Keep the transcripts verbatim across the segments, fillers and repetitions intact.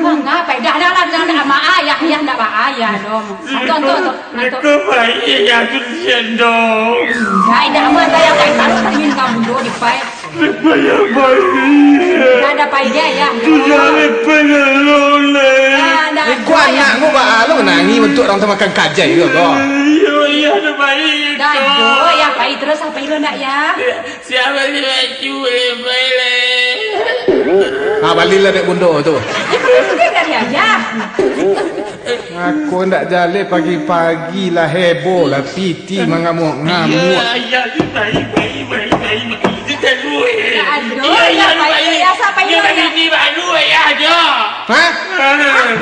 Bangga, pai. Dah, dah lah, dah, dah. Mak ayah, ayah ndak ba ayah doh. Anto, anto, anto, anto. Iko pai, ayah tu sian doh. Dah, indak aman, dah, ayah pai taruh cermin kamu doh di pai. Lepai, lepai. Dah, dah, pai dia, ayah. Tu dah lepai dah, lo, le. Dah, dah, iko ayah. Anakmu baa lo manangih bantuak urang tamakan kajai tu, ko? Iyo, ayah, dah pai. Dah, doh, ayah pai terus, pai lo ndak, ayah? Siapa si baju lepai le? Ha, balilah dek bundo tu. Itu kan dari ayah. Aku ndak jaleh pagi-pagi lah heboh lah, piti mangamuak-ngamuak. Iya, iya, itu baik, baik, baik, baik, baik. Itu baru, eh. Ya, aduh, iya, iya, ya, baik, baik. Ya, siapa ini, ya? Ini baru, ya, aja. Hah? Ah.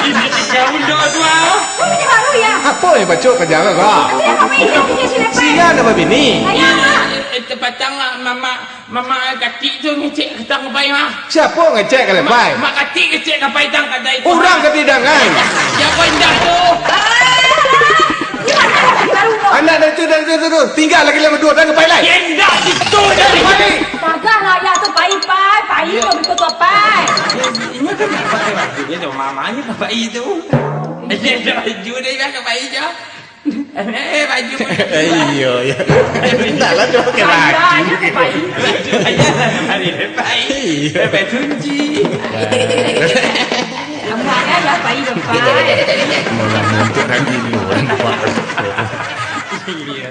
Ini tiga bundo tu, ah. Oh, ini baru, ya? Apa yang pacok kerja kau? Tapi apa ini? Ini sudah, Pak. Sia dah babini. Ayah, Mak. Eh, eh, tepatang, ah, Mamak. Mamak kacik tu ngecek ka tang pai mah. Siapa ngecek ka pai? Mak kacik ngecek ka pai tang kadai tu. Urang ka hidangan. Siapa indak tu? Anak dari tu, dari tu, tu, tu. Tinggal lagi lah berdua, dah ka pai lai. Indak itu dari pai. Tagah lah ayah tu, pai, pai, pai, kau betul tu, pai. Ini kan pai, pai, pai. Dia tu mamanya bapak itu. Dia tu baju dia kan pai je. Eh, baju. Iyo, iyo. Mintalah tu pakai baju. Baju ayah lah, hari ni, pai. Iyo. Eh, baju kunci. Amuah ayah lah, pai, pai. Malah untuk orang gilo, nampak. Iyo.